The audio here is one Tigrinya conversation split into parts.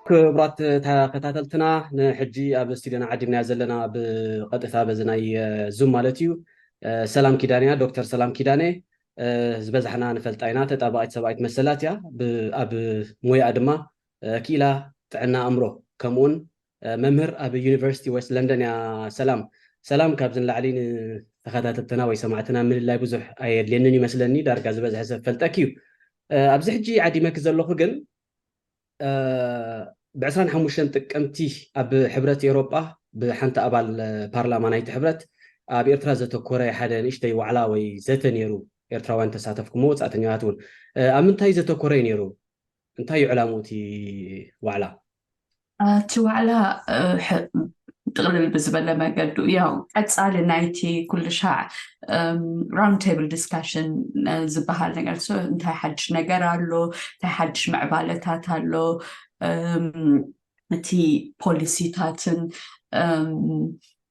ክቡራት ተኸታተልትና፣ ንሕጂ ኣብ ስቱዲዮና ዓዲምናያ ዘለና ብቐጥታ በዚ ናይ ዙም ማለት እዩ፣ ሰላም ኪዳንያ፣ ዶክተር ሰላም ኪዳነ። ዝበዛሕና ንፈልጣ ኢና፣ ተጣባቂት ሰብኣይት መሰላት እያ። ኣብ ሞያ ድማ ክኢላ ጥዕና ኣእምሮ፣ ከምኡውን መምህር ኣብ ዩኒቨርሲቲ ዌስት ለንደን እያ። ሰላም። ሰላም። ካብዚ ንላዕሊ ንተኸታተልትና ወይ ሰማዕትና ምልላይ ብዙሕ ኣየድልየንን ይመስለኒ፣ ዳርጋ ዝበዝሐ ሰብ ፈልጠክ እዩ። ኣብዚ ሕጂ ዓዲመክ ዘለኹ ግን ብ ዕስራን ሓሙሽተን ጥቅምቲ ኣብ ሕብረት ኤውሮጳ ብሓንቲ ኣባል ፓርላማ ናይቲ ሕብረት ኣብ ኤርትራ ዘተኮረ ሓደ ንእሽተይ ዋዕላ ወይ ዘተ ነይሩ። ኤርትራውያን ተሳተፍኩሞ፣ ወጻእተኛታት እውን። ኣብ ምንታይ ዘተኮረ እዩ ነይሩ? እንታይ እዩ ዕላምኡ እቲ ዋዕላ? እቲ ዋዕላ ጥቕልል ብዝበለ መገዱ ያው ቀጻሊ ናይቲ ኩሉ ሻዕ round table discussion ዝበሃል ነገር፣ እንታይ ሓድሽ ነገር ኣሎ፣ እንታይ ሓድሽ ምዕባለታት ኣሎ፣ እቲ ፖሊሲታትን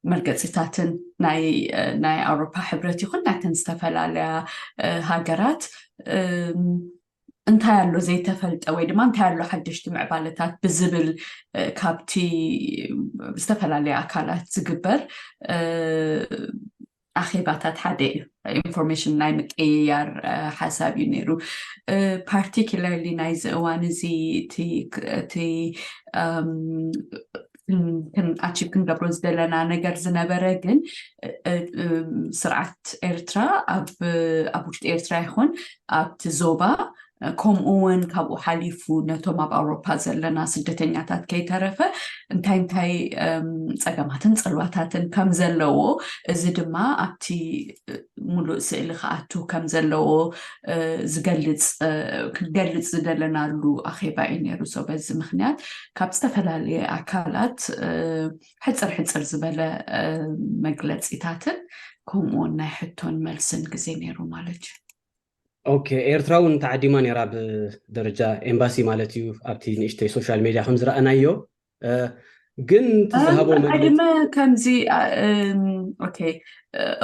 መርገፂታትን ናይ ኣውሮፓ ሕብረት ይኹን ናይተን ዝተፈላለያ ሃገራት እንታይ ኣሎ ዘይተፈልጠ ወይ ድማ እንታይ ኣሎ ሓደሽቲ ምዕባለታት ብዝብል ካብቲ ዝተፈላለያ ኣካላት ዝግበር ኣኼባታት ሓደ እዩ። ኢንፎርሜሽን ናይ ምቅይያር ሓሳብ እዩ ነይሩ። ፓርቲኪለርሊ ናይዚ እዋን እዚ እቲ ኣቺቭ ክንገብሮ ዝደለና ነገር ዝነበረ ግን ስርዓት ኤርትራ ኣብ ውሽጢ ኤርትራ ይኹን ኣብቲ ዞባ ከምኡ እውን ካብኡ ሓሊፉ ነቶም ኣብ ኣውሮፓ ዘለና ስደተኛታት ከይተረፈ እንታይ እንታይ ፀገማትን ፅልዋታትን ከም ዘለዎ፣ እዚ ድማ ኣብቲ ሙሉእ ስእሊ ክኣቱ ከም ዘለዎ ዝገልፅ ክንገልፅ ዝደለናሉ ኣኼባ እዩ ነይሩ። በዚ ምክንያት ካብ ዝተፈላለየ ኣካላት ሕፅር ሕፅር ዝበለ መግለፂታትን ከምኡውን ናይ ሕቶን መልስን ግዜ ነይሩ ማለት እዩ። ኦኬ፣ ኤርትራ እውን ተዓዲማ ነይራ ብደረጃ ኤምባሲ ማለት እዩ። ኣብቲ ንእሽተይ ሶሻል ሜድያ ከም ዝረኣናዮ ግን ትዝሃቦ መግለፂ ዕድመ ከምዚ ኦኬ፣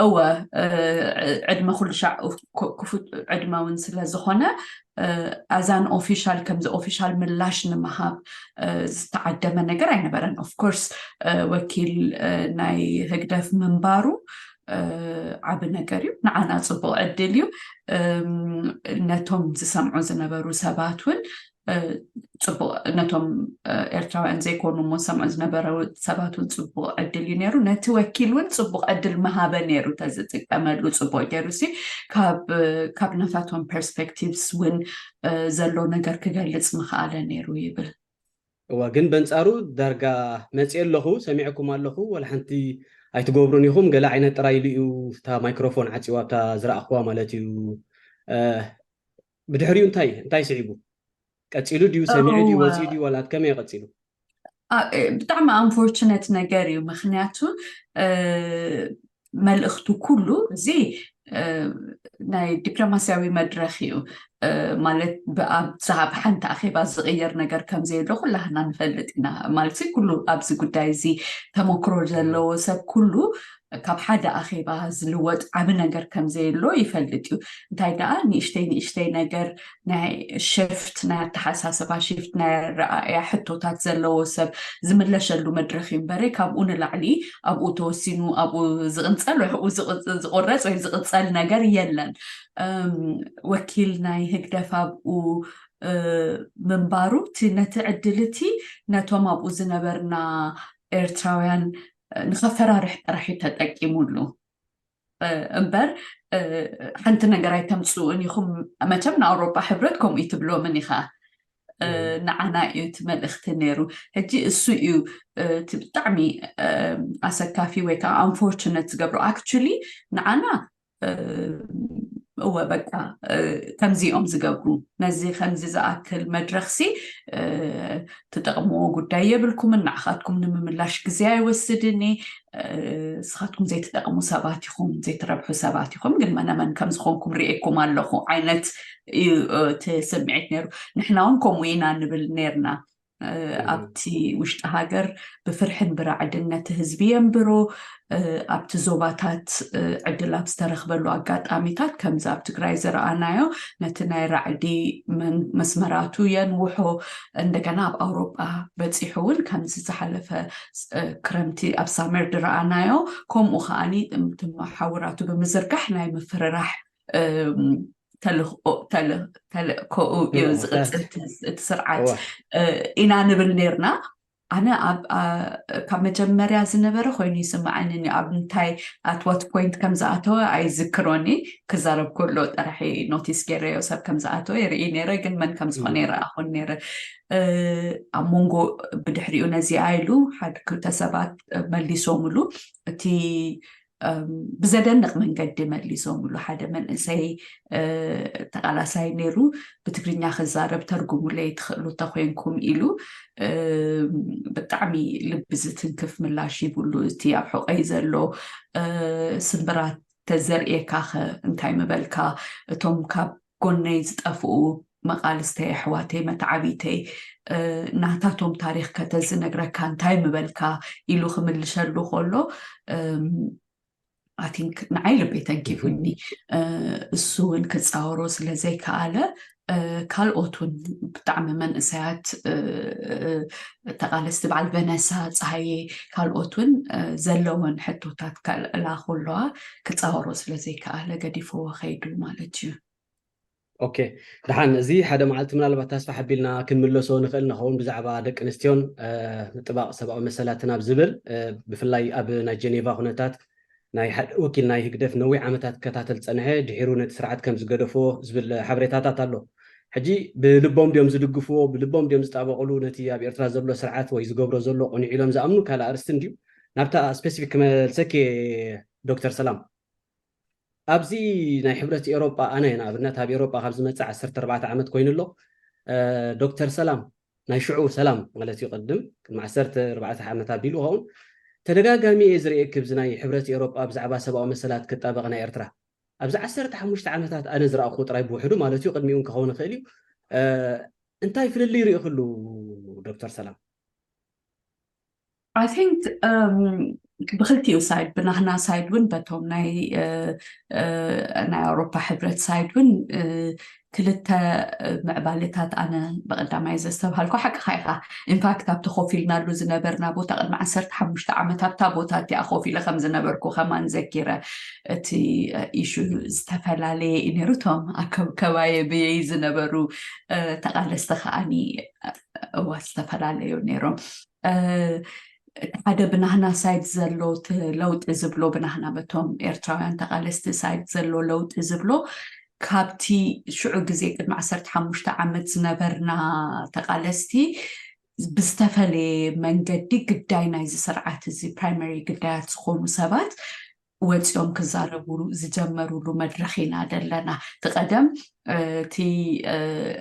እወ፣ ዕድመ ኩሉ ሻዕ ክፉት ዕድመ እውን ስለ ዝኾነ ኣዛን ኦፊሻል ከምዚ ኦፊሻል ምላሽ ንምሃብ ዝተዓደመ ነገር ኣይነበረን። ኦፍኮርስ ወኪል ናይ ህግደፍ ምንባሩ ዓቢ ነገር እዩ። ንዓና ጽቡቕ ዕድል እዩ። ነቶም ዝሰምዑ ዝነበሩ ሰባት እውን ጽቡቕ፣ ነቶም ኤርትራውያን ዘይኮኑ እሞ ዝሰምዑ ዝነበሩ ሰባት እውን ጽቡቕ ዕድል እዩ ነይሩ። ነቲ ወኪል እውን ጽቡቕ ዕድል ምሃበ ነይሩ። ተዝጥቀመሉ ጽቡቕ ገይሩ ሲ ካብ ናታቶም ፐርስፔክቲቭስ እውን ዘሎ ነገር ክገልጽ ምኽኣለ ነይሩ ይብል። እዋ ግን በንጻሩ ዳርጋ መጽእ ኣለኹ፣ ሰሚዕኩም ኣለኹ፣ ወላ ሓንቲ ኣይትገብሩን ኢኹም፣ ገለ ዓይነት ጥራይ ኢሉ እዩ እታ ማይክሮፎን ዓጺዋ ኣብታ ዝረኣኽዋ ማለት እዩ። ብድሕሪኡ እንታይ እንታይ ስዒቡ? ቀጺሉ ድዩ ሰሚዑ ድዩ ወጺኡ ድዩ ዋላ ከመይ ቀጺሉ? ብጣዕሚ ኣንፎርቹነት ነገር እዩ። ምክንያቱ መልእኽቱ ኩሉ እዚ ናይ ዲፕሎማስያዊ መድረኽ እዩ። ማለት ብኣብ ዝሃብ ሓንቲ ኣኼባ ዝቕየር ነገር ከም ዘየሎ ኩላህና ንፈልጥ ኢና። ማለት ኩሉ ኣብዚ ጉዳይ እዚ ተመክሮ ዘለዎ ሰብ ኩሉ ካብ ሓደ ኣኼባ ዝልወጥ ዓቢ ነገር ከም ዘየሎ ይፈልጥ እዩ። እንታይ ደኣ ንእሽተይ ንእሽተይ ነገር ናይ ሽፍት ናይ ኣተሓሳስባ ሽፍት ናይ ኣረኣእያ ሕቶታት ዘለዎ ሰብ ዝምለሸሉ መድረኽ እዩ እምበረ ካብኡ ንላዕሊ ኣብኡ ተወሲኑ ኣብኡ ዝቕንጸል ወይ ኣብኡ ዝቕረጽ ወይ ዝቕጸል ነገር የለን። ወኪል ናይ ህግደፍ ኣብኡ ምንባሩ ነቲ ዕድል እቲ ነቶም ኣብኡ ዝነበርና ኤርትራውያን ንኸፈራርሕ ጥራሕ እዩ ተጠቂሙሉ። እምበር ሓንቲ ነገር ኣይተምፅኡን ኢኹም። መቸም ንኣውሮጳ ሕብረት ከምኡ ይትብሎምን ኢኻ። ንዓና እዩ እቲ መልእኽቲ ነይሩ። ሕጂ እሱ እዩ እቲ ብጣዕሚ ኣሰካፊ ወይ ከዓ ኣንፎርቹነት ዝገብሮ። ኣክቹሊ ንዓና እወ በቃ ከምዚኦም ዝገብሩ ነዚ ከምዚ ዝኣክል መድረኽሲ ትጠቕምዎ ጉዳይ የብልኩምን። ንዓኻትኩም ንምምላሽ ግዜ ኣይወስድን። ስኻትኩም ዘይትጠቕሙ ሰባት ኢኹም፣ ዘይትረብሑ ሰባት ኢኹም፣ ግን መነመን ከም ዝኾንኩም ርእየኩም ኣለኹ ዓይነት እዩ እቲ ስምዒት ነይሩ። ንሕና እውን ከምኡ ኢና ንብል ነይርና። ኣብቲ ውሽጢ ሃገር ብፍርሕን ብራዕድን ነቲ ህዝቢ የንብሮ። ኣብቲ ዞባታት ዕድል ኣብ ዝተረኽበሉ ኣጋጣሚታት ከምዚ ኣብ ትግራይ ዝረኣናዮ ነቲ ናይ ራዕዲ መስመራቱ የንውሖ። እንደገና ኣብ ኣውሮጳ በፂሑ እውን ከምዚ ዝሓለፈ ክረምቲ ኣብ ሳመር ዝረኣናዮ፣ ከምኡ ከዓኒ መሓውራቱ ብምዝርጋሕ ናይ ምፍርራሕ ተልእኮኡ እዩ ዝቅፅል እቲ ስርዓት ኢና ንብል ነርና። ኣነ ካብ መጀመርያ ዝነበረ ኮይኑ ይስምዓኒ። ኣብ እንታይ ኣትዋት ፖይንት ከም ዝኣተወ ኣይዝክሮኒ። ክዛረብ ከሎ ጥራሕ ኖቲስ ገይረዮ ሰብ ከም ዝኣተወ ይርኢ ነረ፣ ግን መን ከም ዝኾነ ይረኣኹን ነረ። ኣብ መንጎ ብድሕሪኡ ነዚኣ ኢሉ ሓደ ክልተ ሰባት መሊሶምሉ እቲ ብዘደንቕ መንገዲ መሊሶምሉ። ሓደ መንእሰይ ተቓላሳይ ነይሩ። ብትግርኛ ክዛረብ ተርጉሙለይ ትኽእሉ ተኮይንኩም ኢሉ ብጣዕሚ ልቢ ዝትንክፍ ምላሽ ሂብሉ። እቲ ኣብ ሕቆይ ዘሎ ስምብራት ተዘርእየካ ኸ እንታይ ምበልካ? እቶም ካብ ጎነይ ዝጠፍኡ መቓልስተይ ኣሕዋተይ መተዓቢተይ ናታቶም ታሪኽ ከተዝነግረካ እንታይ ምበልካ ኢሉ ክምልሸሉ ከሎ ኣቲንክ ንዓይ ልበይ ተንኪፉኒ። እሱ እውን ክፃወሮ ስለዘይከኣለ ካልኦት እውን ብጣዕሚ መንእሰያት ተቓለስቲ በዓል በነሳ ፀሃየ ካልኦት እውን ዘለወን ሕቶታት ከልዕላ ከለዋ ክፃወሮ ስለዘይከኣለ ገዲፍዎ ከይዱ ማለት እዩ። ኦኬ፣ ደሓን። እዚ ሓደ መዓልቲ ምናልባት ተስፋ ሓቢልና ክንምለሶ ንኽእል ንኸውን ብዛዕባ ደቂ ኣንስትዮን ምጥባቕ ሰብኣዊ መሰላትን ኣብ ዝብል ብፍላይ ኣብ ናይ ጀኔቫ ኩነታት ናይ ሓደ ወኪል ናይ ህግደፍ ነዊሕ ዓመታት ክከታተል ዝጸንሐ ድሒሩ ነቲ ስርዓት ከም ዝገደፍዎ ዝብል ሓበሬታታት ኣሎ። ሕጂ ብልቦም ድዮም ዝድግፍዎ፣ ብልቦም ድዮም ዝጣበቕሉ ነቲ ኣብ ኤርትራ ዘሎ ስርዓት ወይ ዝገብሮ ዘሎ ቅኑዕ ኢሎም ዝኣምኑ ካልእ ኣርእስቲ እንድዩ። ናብታ ስፔሲፊክ ክመልሰኪ ዶክተር ሰላም። ኣብዚ ናይ ሕብረት ኤሮጳ ኣነ ንኣብነት ኣብ ኤሮጳ ካብ ዝመጽእ ዓሰርተ ኣርባዕተ ዓመት ኮይኑ ኣሎ። ዶክተር ሰላም ናይ ሽዑ ሰላም ማለት እዩ ቅድም ቅድሚ ዓሰርተ ኣርባዕተ ዓመት ኣቢሉ ኸውን ተደጋጋሚ እየ ዝርእየኪ ብዚ ናይ ሕብረት ኤሮጳ ብዛዕባ ሰብኣዊ መሰላት ክጣበቕ ናይ ኤርትራ ኣብዚ ዓሰርተ ሓሙሽተ ዓመታት ኣነ ዝረኣኹ ጥራይ ብውሕዱ ማለት እዩ ቅድሚኡ ክኸውን ይኽእል እዩ። እንታይ ፍልልይ ይርእኽሉ ዶክተር ሰላም? I think ብክልቲኡ ሳይድ ብናህና ሳይድ እውን በቶም ናይ ናይ ኣውሮፓ ሕብረት ሳይድ እውን ክልተ ምዕባለታት ኣነ ብቀዳማይ ዘስተብሃልኩ ሓቅኻ ኢኻ። ኢንፋክት ኣብቲ ኮፍ ኢልናሉ ዝነበርና ቦታ ቅድሚ ዓሰርተ ሓሙሽተ ዓመት ኣብታ ቦታ እቲኣ ኮፍ ኢለ ከም ዝነበርኩ ከማን ዘኪረ። እቲ ኢሹ ዝተፈላለየ እዩ ነይሩ። እቶም ኣከብከባየ ብየይ ዝነበሩ ተቃለስቲ ከዓኒ እዋ ዝተፈላለዩ ነይሮም። ሓደ ብናህና ሳይድ ዘሎ ለውጢ ዝብሎ ብናህና በቶም ኤርትራውያን ተቃለስቲ ሳይድ ዘሎ ለውጢ ዝብሎ ካብቲ ሽዑ ግዜ ቅድሚ ዓሰርተ ሓሙሽተ ዓመት ዝነበርና ተቃለስቲ ብዝተፈለየ መንገዲ ግዳይ ናይዚ ስርዓት እዚ ፕራይመሪ ግዳያት ዝኾኑ ሰባት ወፂኦም ክዛረቡ ዝጀመሩሉ መድረኽ ኢና ዘለና። እቲ ቀደም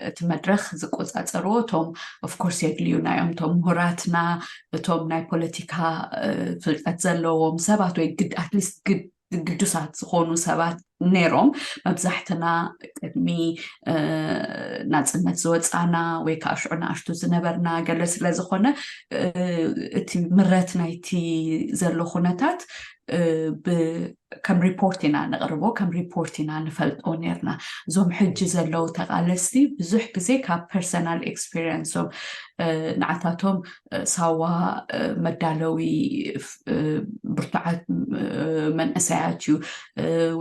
እቲ መድረኽ ዝቆፃፀርዎ እቶም ኦፍኮርስ የድልዩና እዮም፣ እቶም ምሁራትና፣ እቶም ናይ ፖለቲካ ፍልጠት ዘለዎም ሰባት ወይ ኣትሊስት ግዱሳት ዝኾኑ ሰባት ነይሮም። መብዛሕትና ቅድሚ ናፅነት ዝወፃና ወይ ከዓ ሽዑ ንኣሽቱ ዝነበርና ገለ ስለዝኾነ እቲ ምረት ናይቲ ዘሎ ኩነታት ከም ሪፖርት ኢና ንቕርቦ፣ ከም ሪፖርት ኢና ንፈልጦ ነርና። እዞም ሕጂ ዘለዉ ተቓለስቲ ብዙሕ ግዜ ካብ ፐርሰናል ኤክስፒሪየንሶም ንዓታቶም ሳዋ መዳለዊ ብርቱዓት መንእሰያት እዩ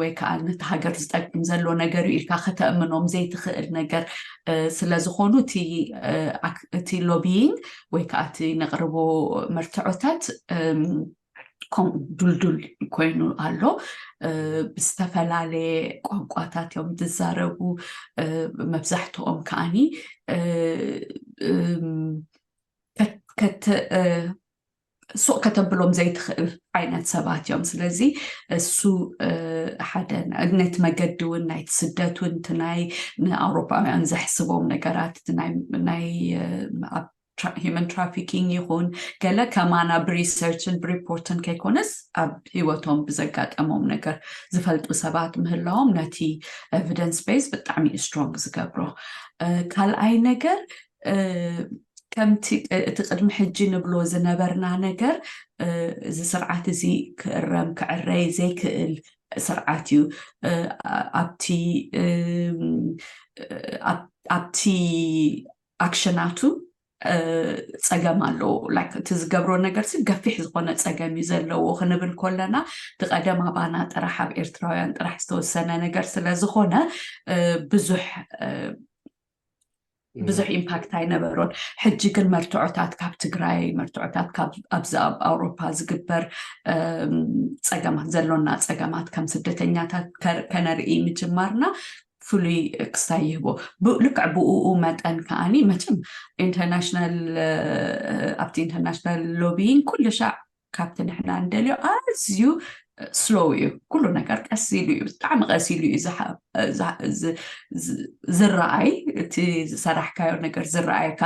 ወይ ከዓ ነቲ ሃገር ዝጠቅም ዘሎ ነገር እዩ ኢልካ ከተእምኖም ዘይትኽእል ነገር ስለዝኾኑ እቲ ሎቢይንግ ወይ ከዓ እቲ ነቕርቦ መርትዖታት ከምኡ ዱልዱል ኮይኑ ኣሎ። ብዝተፈላለየ ቋንቋታት እዮም ዝዛረቡ። መብዛሕትኦም ከዓኒ ሱቕ ከተብሎም ዘይትኽእል ዓይነት ሰባት እዮም። ስለዚ እሱ ሓደ ነቲ መገዲ እውን ናይቲ ስደት እውን እቲ ናይ ንኣውሮፓውያን ዘሕስቦም ነገራት ናይ ኣብ ሂመን ትራፊኪንግ ይኹን ገለ ከማና ብሪሰርችን ብሪፖርትን ከይኮነስ ኣብ ህይወቶም ብዘጋጠሞም ነገር ዝፈልጡ ሰባት ምህላዎም ነቲ ኤቪደንስ ቤዝ ብጣዕሚ ስትሮንግ ዝገብሮ። ካልኣይ ነገር ከምቲ እቲ ቅድሚ ሕጂ ንብሎ ዝነበርና ነገር፣ እዚ ስርዓት እዚ ክእረም ክዕረይ ዘይክእል ስርዓት እዩ። ኣብቲ ኣብቲ ኣክሽናቱ ጸገም ኣለዎ። ላይክ እቲ ዝገብሮ ነገር ሲ ገፊሕ ዝኾነ ጸገም እዩ ዘለዎ ክንብል ከለና፣ እቲ ቀደም ኣባና ጥራሕ ኣብ ኤርትራውያን ጥራሕ ዝተወሰነ ነገር ስለ ዝኾነ ብዙሕ ብዙሕ ኢምፓክት ኣይነበሮን። ሕጂ ግን መርትዖታት ካብ ትግራይ፣ መርትዖታት ካብ ኣብዚ ኣብ ኣውሮፓ ዝግበር ጸገማት፣ ዘሎና ጸገማት ከም ስደተኛታት ከነርኢ ምጅማርና ፍሉይ ክስታይ ይህቦ። ልክዕ ብኡ መጠን ከዓኒ መቸም ኢንተርናሽናል ኣብቲ ኢንተርናሽናል ሎቢይን ኩሉ ሻዕ ካብቲ ንሕና እንደልዮ ኣዝዩ ስሎው እዩ። ኩሉ ነገር ቀስ ኢሉ እዩ፣ ብጣዕሚ ቀስ ኢሉ እዩ ዝረኣይ። እቲ ዝሰራሕካዮ ነገር ዝረኣየካ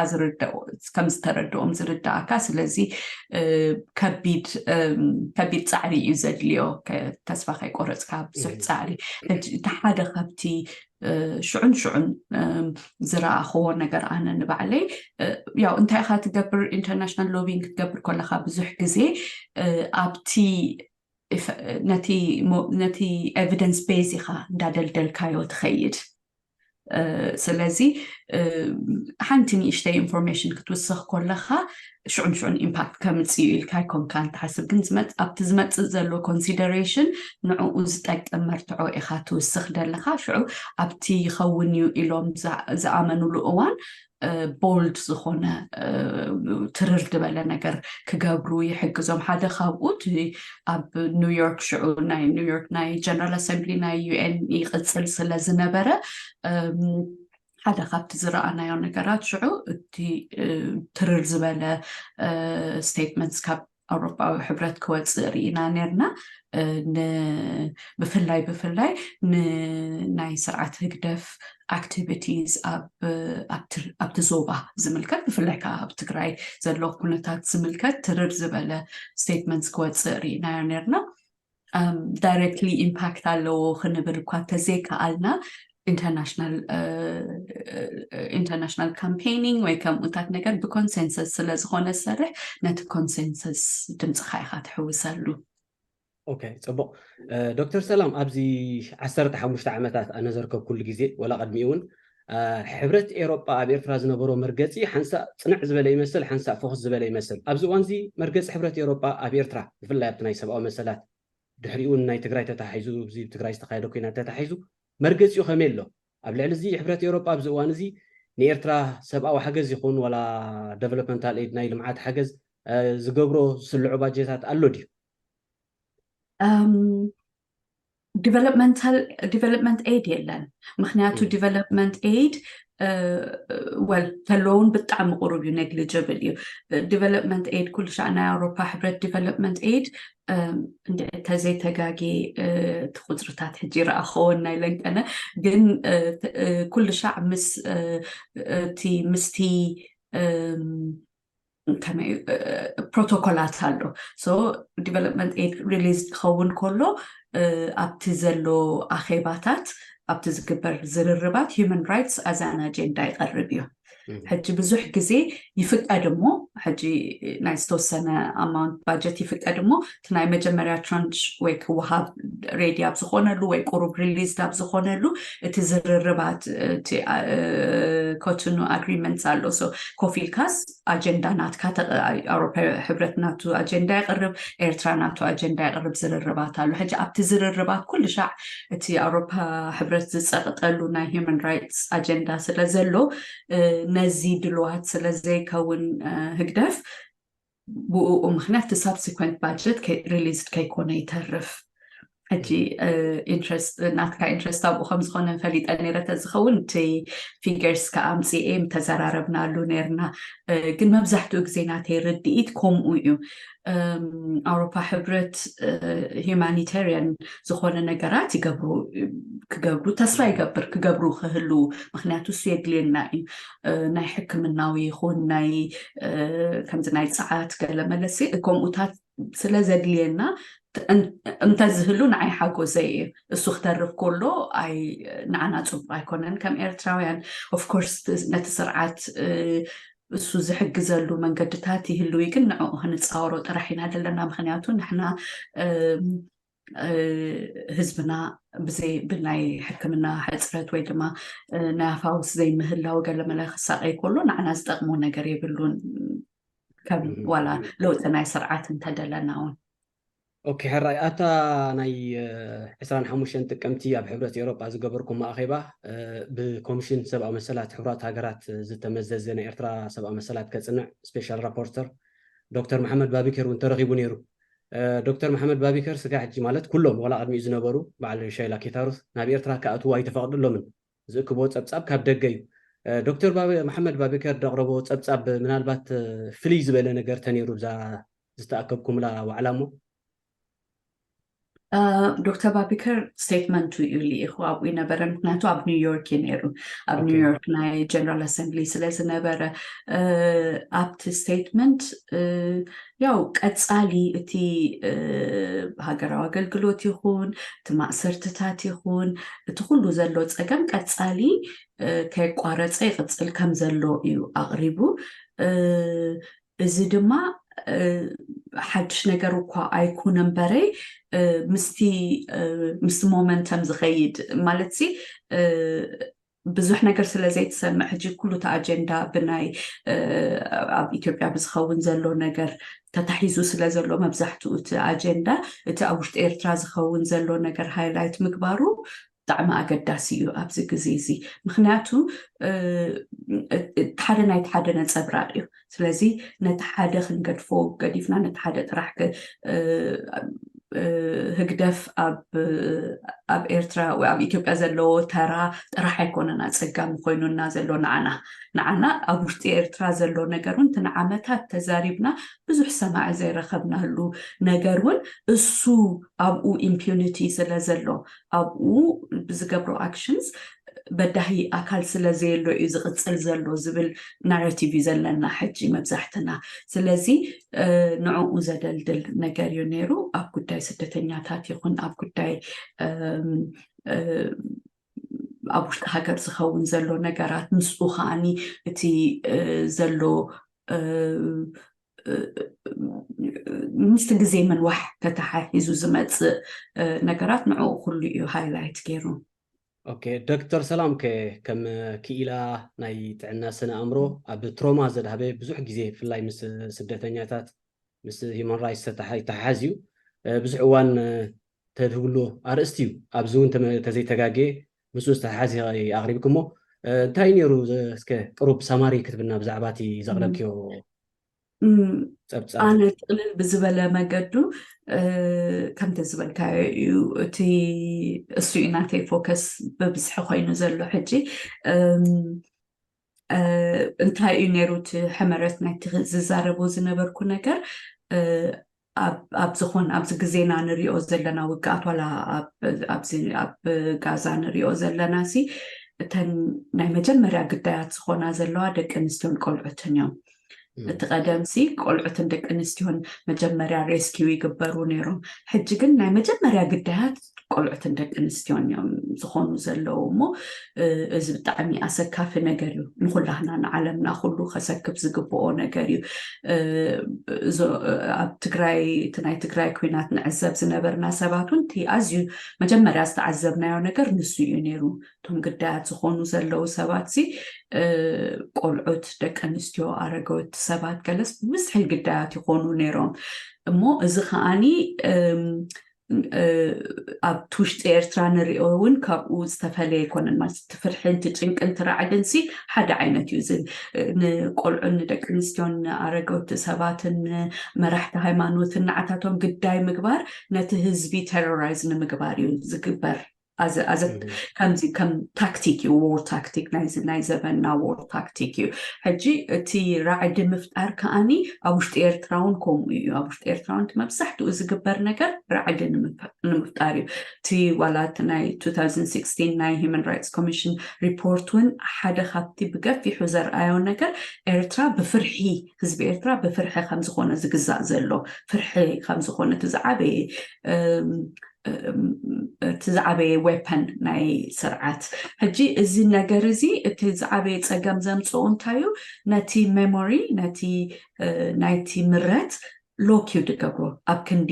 ከም ዝተረድኦም ዝርዳእካ። ስለዚ ከቢድ ከቢድ ፃዕሪ እዩ ዘድልዮ። ተስፋ ከይቆረፅካ ብዙሕ ፃዕሪ። እቲ ሓደ ካብቲ ሽዑን ሽዑን ዝረኣኽዎ ነገር ኣነ ንባዕለይ ያው እንታይ ኢኻ ትገብር፣ ኢንተርናሽናል ሎቢንግ ክትገብር ከለኻ ብዙሕ ግዜ ኣብቲ ነቲ ኤቪደንስ ቤዝ ኢኻ እንዳደልደልካዮ ትኸይድ። ስለዚ ሓንቲ ንእሽተይ ኢንፎርሜሽን ክትውስኽ ከለኻ ሽዑን ሽዑን ኢምፓክት ከምፅእ ኢልካ ኣይኮንካን ትሓስብ፣ ግን ኣብቲ ዝመፅእ ዘሎ ኮንሲደሬሽን ንዕኡ ዝጠቅም መርትዖ ኢኻ ትውስኽ ደለኻ። ሽዑ ኣብቲ ይኸውን እዩ ኢሎም ዝኣመኑሉ እዋን ቦልድ ዝኾነ ትርር ዝበለ ነገር ክገብሩ ይሕግዞም። ሓደ ካብኡ ኣብ ኒውዮርክ ሽዑ ናይ ኒውዮርክ ናይ ጀነራል ኣሰምብሊ ናይ ዩ ኤን ይቕፅል ስለ ዝነበረ ሓደ ካብቲ ዝረኣናዮ ነገራት ሽዑ እቲ ትርር ዝበለ ስቴትመንትስ ካብ ኣውሮፓዊ ሕብረት ክወፅእ ርኢና ነርና። ብፍላይ ብፍላይ ንናይ ስርዓት ህግደፍ ኣክቲቪቲስ ኣብቲ ዞባ ዝምልከት፣ ብፍላይ ከዓ ኣብ ትግራይ ዘሎ ኩነታት ዝምልከት ትርር ዝበለ ስቴትመንትስ ክወፅእ ርኢናዮ ነርና። ዳይሬክትሊ ኢምፓክት ኣለዎ ክንብል እኳ ተዘይከኣልና ኢንተርናሽናል ኢንተርናሽናል ካምፔይኒንግ ወይ ከምኡታት ነገር ብኮንሰንሰስ ስለ ዝኾነ ዝሰርሕ ነቲ ኮንሰንሰስ ድምፅኻ ኢኻ ትሕውሰሉ። ኦኬ፣ ፅቡቕ። ዶክተር ሰላም፣ ኣብዚ ዓሰርተ ሓሙሽተ ዓመታት ኣነ ዘርከብኩሉ ግዜ ወላ ቅድሚኡ እውን ሕብረት ኤሮጳ ኣብ ኤርትራ ዝነበሮ መርገፂ ሓንሳእ ፅንዕ ዝበለ ይመስል፣ ሓንሳእ ፍኹስ ዝበለ ይመስል። ኣብዚ እዋንዚ መርገፂ ሕብረት ኤሮጳ ኣብ ኤርትራ ብፍላይ ኣብቲ ናይ ሰብኣዊ መሰላት ድሕሪኡ ናይ ትግራይ ተታሒዙ፣ እዚ ትግራይ ዝተኻየደ ኩናት ተታሒዙ መርገፂኡ ከመይ ኣሎ? ኣብ ልዕሊ እዚ ሕብረት ኤውሮጳ ኣብዚ እዋን እዚ ንኤርትራ ሰብኣዊ ሓገዝ ይኹን ዋላ ደቨሎፕመንታል ኤድ ናይ ልምዓት ሓገዝ ዝገብሮ ዝስልዖ ባጀታት ኣሎ ድዩ? ዲቨሎፕመንት ኤድ የለን። ምክንያቱ ዲቨሎፕመንት ኤድ ወል ተለውን ብጣዕሚ ቁሩብ እዩ፣ ኔግሊጅብል እዩ። ዲቨሎፕመንት ኤድ ኩሉ ሻዕ ናይ ኣውሮፓ ሕብረት ዲቨሎፕመንት ኤድ እንተዘይተጋጌ እቲ ቁፅርታት ሕጂ ረኣኸወን ናይ ለንቀነ ግን ኩሉ ሻዕ ምስ እቲ ምስቲ ከመይ ፕሮቶኮላት ኣሎ። ሶ ዲቨሎፕመንት ኤድ ሪሊዝ ክኸውን ከሎ ኣብቲ ዘሎ ኣኼባታት ኣብቲ ዝግበር ዝርርባት ሂማን ራይትስ ኣዛን ኣጀንዳ ይቐርብ እዩ። ሕጂ ብዙሕ ግዜ ይፍቀድ እሞ ሕጂ ናይ ዝተወሰነ ኣማውንት ባጀት ይፍቀድ እሞ እቲ ናይ መጀመርያ ትራንች ወይ ክወሃብ ሬዲ ኣብ ዝኾነሉ ወይ ቁሩብ ሪሊዝ ኣብ ዝኾነሉ እቲ ዝርርባት እቲ ኮትኑ ኣግሪመንት ኣሎ። ኮፍ ኢልካስ ኣጀንዳ ናትካ ኣውሮፓ ሕብረት ናቱ ኣጀንዳ የቕርብ፣ ኤርትራ ናቱ ኣጀንዳ የቕርብ ዝርርባት ኣሎ። ሕጂ ኣብቲ ዝርርባት ኩሉ ሻዕ እቲ ኣውሮፓ ሕብረት ዝፀቕጠሉ ናይ ሂማን ራይትስ ኣጀንዳ ስለ ዘሎ ነዚ ድልዋት ስለ ዘይከውን ህግደፍ ብኡ ምክንያት እቲ ሳብሲኮንት ባጀት ሪሊዝ ከይኮነ ይተርፍ። ሕጂ ኢንትረስት ናትካ ኢንትረስት ኣብኡ ከም ዝኾነ ፈሊጠ ነይረ ተዝኸውን እቲ ፊገርስ ከኣምፅኤ ምተዘራረብናሉ ነርና። ግን መብዛሕትኡ ግዜ ናተይ ርድኢት ከምኡ እዩ። ኣውሮፓ ሕብረት ሂማኒታሪያን ዝኾነ ነገራት ይገብሩ ክገብሩ ተስፋ ይገብር ክገብሩ ክህሉ፣ ምክንያቱ እሱ የድልየና እዩ። ናይ ሕክምናዊ ይኹን ናይ ከምዚ ናይ ፀዓት ገለ መለሲ ከምኡታት ስለ ዘድልየና እንተዝህሉ ንዓይ ሓጎሰይ እዩ። እሱ ክተርፍ ከሎ ኣይ ንዓና ፅቡቅ ኣይኮነን ከም ኤርትራውያን። ኦፍኮርስ ነቲ ስርዓት እሱ ዝሕግዘሉ መንገድታት ይህልው፣ ግን ንዕኡ ክንፃወሮ ጥራሕ ኢና ዘለና። ምክንያቱ ንሕና ህዝብና ብዘይ ብናይ ሕክምና ሕፅረት ወይ ድማ ናይ ኣፋውስ ዘይምህላው ገለመለ ክሳቀይ ከሎ ንዓና ዝጠቅሞ ነገር የብሉን። ከም ዋላ ለውጢ ናይ ስርዓት እንተደለና እውን ኦኬ፣ ሕራይ ኣብታ ናይ ዕስራን ሓሙሽተን ጥቅምቲ ኣብ ሕብረት ኤውሮጳ ዝገበርኩም ኣኼባ ብኮሚሽን ሰብኣዊ መሰላት ሕቡራት ሃገራት ዝተመዘዘ ናይ ኤርትራ ሰብኣዊ መሰላት ከጽንዕ ስፔሻል ራፖርተር ዶክተር መሓመድ ባቢከር እውን ተረኺቡ ነይሩ። ዶክተር መሓመድ ባቢከር ስጋ ሕጂ ማለት ኩሎም ዋላ ቅድሚኡ ዝነበሩ በዓል ሻይላ ኬታሩስ ናብ ኤርትራ ክኣትዉ ኣይተፈቕደሎምን። ዝእክቦ ጸብጻብ ካብ ደገ እዩ። ዶክተር መሓመድ ባቢከር ዘቕረቦ ጸብጻብ ምናልባት ፍልይ ዝበለ ነገር ተነይሩ ብዛ ዝተኣከብኩምላ ዋዕላ እሞ ዶክተር ባቢከር ስቴትመንቱ እዩ ልኢኹ ኣብኡ ይነበረ። ምክንያቱ ኣብ ኒውዮርክ እዩ ነይሩ። ኣብ ኒውዮርክ ናይ ጀነራል ኣሰምብሊ ስለ ዝነበረ ኣብቲ ስቴትመንት ያው ቀጻሊ እቲ ሃገራዊ ኣገልግሎት ይኹን እቲ ማእሰርትታት ይኹን እቲ ኩሉ ዘሎ ጸገም ቀጻሊ ከየቋረጸ ይቕጽል ከም ዘሎ እዩ ኣቕሪቡ። እዚ ድማ ሓድሽ ነገር እኳ ኣይኩን እምበረይ ምስቲ ምስቲ ሞመንተም ዝኸይድ ማለት ሲ ብዙሕ ነገር ስለ ዘይትሰምዕ ሕጂ ኩሉ እቲ ኣጀንዳ ብናይ ኣብ ኢትዮጵያ ብዝኸውን ዘሎ ነገር ተታሒዙ ስለ ዘሎ መብዛሕትኡ እቲ ኣጀንዳ እቲ ኣብ ውሽጢ ኤርትራ ዝኸውን ዘሎ ነገር ሃይላይት ምግባሩ ብጣዕሚ ኣገዳሲ እዩ ኣብዚ ግዜ እዚ። ምክንያቱ ሓደ ናይቲ ሓደ ነጸብራቕ እዩ። ስለዚ ነቲ ሓደ ክንገድፎ ገዲፍና ነቲ ሓደ ጥራሕ ህግደፍ ኣብ ኤርትራ ወይ ኣብ ኢትዮጵያ ዘለዎ ተራ ጥራሕ ኣይኮነን ኣጸጋሚ ኮይኑና ዘሎ ንዓና ንዓና ኣብ ውሽጢ ኤርትራ ዘሎ ነገር እውን እቲ ንዓመታት ተዛሪብና ብዙሕ ሰማዒ ዘይረኸብናሉ ነገር እውን እሱ ኣብኡ ኢምፒዩኒቲ ስለ ዘሎ ኣብኡ ብዝገብሮ ኣክሽንስ በዳሂ ኣካል ስለ ዘየሎ እዩ ዝቕጽል ዘሎ ዝብል ናራቲቭ እዩ ዘለና ሕጂ መብዛሕትና። ስለዚ ንዕኡ ዘደልድል ነገር እዩ ነይሩ ኣብ ጉዳይ ስደተኛታት ይኹን ኣብ ጉዳይ ኣብ ውሽጢ ሃገር ዝኸውን ዘሎ ነገራት ምስኡ ከዓኒ እቲ ዘሎ ምስቲ ግዜ ምንዋሕ ተተሓሒዙ ዝመፅእ ነገራት ንዕኡ ኩሉ እዩ ሃይላይት ገይሩ። ኦኬ ዶክተር ሰላም ከ ከም ክኢላ ናይ ጥዕና ስነ ኣእምሮ ኣብ ትሮማ ዘድሃበ ብዙሕ ግዜ ብፍላይ ምስ ስደተኛታት ምስ ሂማን ራይትስ ዝተሓሓዝ እዩ። ብዙሕ እዋን ተድህብሉ ኣርእስቲ እዩ። ኣብዚ እውን ተዘይተጋጌ ምስኡ ዝተሓሓዝ ኣቕሪብክሞ እንታይ ነይሩ? እስከ ቅሩብ ሳማሪ ክትብልና ብዛዕባ እቲ ዘቕረብክዮ ጸብጻብ ኣነ ጥቕልል ብዝበለ መገዱ ከምቲ ዝበልካዮ እዩ። እቲ እሱ እዩ ናተይ ፎከስ ብብዝሒ ኮይኑ ዘሎ ሕጂ። እንታይ እዩ ነይሩ እቲ ሕመረት ናይቲ ዝዛረቦ ዝነበርኩ ነገር ኣብ ዝኾን ኣብዚ ግዜና ንሪኦ ዘለና ውግኣት ዋላ ኣብ ጋዛ ንሪኦ ዘለና ሲ እተን ናይ መጀመርያ ግዳያት ዝኾና ዘለዋ ደቂ ኣንስትዮን ቆልዑትን እዮም። እቲ ቀደም ሲ ቆልዑትን ደቂ ኣንስትዮን መጀመርያ ሬስኪው ይግበሩ ነይሮም። ሕጂ ግን ናይ መጀመርያ ግዳያት ቆልዑትን ደቂ ኣንስትዮን እዮም ዝኾኑ ዘለዉ እሞ እዚ ብጣዕሚ ኣሰካፊ ነገር እዩ። ንኩላህና ንዓለምና ኩሉ ከሰክፍ ዝግብኦ ነገር እዩ። ኣብ ትግራይ እቲ ናይ ትግራይ ኩናት ንዕዘብ ዝነበርና ሰባት እውን እቲ ኣዝዩ መጀመርያ ዝተዓዘብናዮ ነገር ንሱ እዩ ነይሩ። እቶም ግዳያት ዝኾኑ ዘለዉ ሰባት ሲ ቆልዑት፣ ደቂ ኣንስትዮ፣ ኣረገወቲ ሰባት ገለስ ብብዝሒ ግዳያት ይኾኑ ነይሮም እሞ እዚ ከዓኒ ኣብ ውሽጢ ኤርትራ ንሪኦ እውን ካብኡ ዝተፈለየ ኣይኮነን ማለት እቲ ፍርሕን እቲ ጭንቅን እቲ ራዕድን ሲ ሓደ ዓይነት እዩ። እዚ ንቆልዑን ንደቂ ኣንስትዮን ንኣረገውቲ ሰባትን ንመራሕቲ ሃይማኖትን ንዓታቶም ግዳይ ምግባር ነቲ ህዝቢ ቴሮራይዝ ንምግባር እዩ ዝግበር። ከምዚ ከም ታክቲክ እዩ፣ ዎር ታክቲክ ናይ ዘበንና ዎር ታክቲክ እዩ። ሕጂ እቲ ራዕዲ ምፍጣር ከዓኒ ኣብ ውሽጢ ኤርትራ እውን ከምኡ እዩ። ኣብ ውሽጢ ኤርትራ እውን መብዛሕትኡ ዝግበር ነገር ራዕዲ ንምፍጣር እዩ። እቲ ዋላ እቲ ናይ two thousand sixteen ናይ ሂማን ራይትስ ኮሚሽን ሪፖርት እውን ሓደ ካብቲ ብገፊሑ ዘርኣዮ ነገር ኤርትራ ብፍርሒ ህዝቢ ኤርትራ ብፍርሒ ከምዝኾነ ዝግዛእ ዘሎ ፍርሒ ከምዝኾነ እቲ ዝዓበየ እቲ ዝዓበየ ዌፐን ናይ ስርዓት። ሕጂ እዚ ነገር እዚ እቲ ዝዓበየ ፀገም ዘምፅኦ እንታይ እዩ? ነቲ ሜሞሪ፣ ነቲ ናይቲ ምረት ሎክ እዩ ዝገብሮ። ኣብ ክንዲ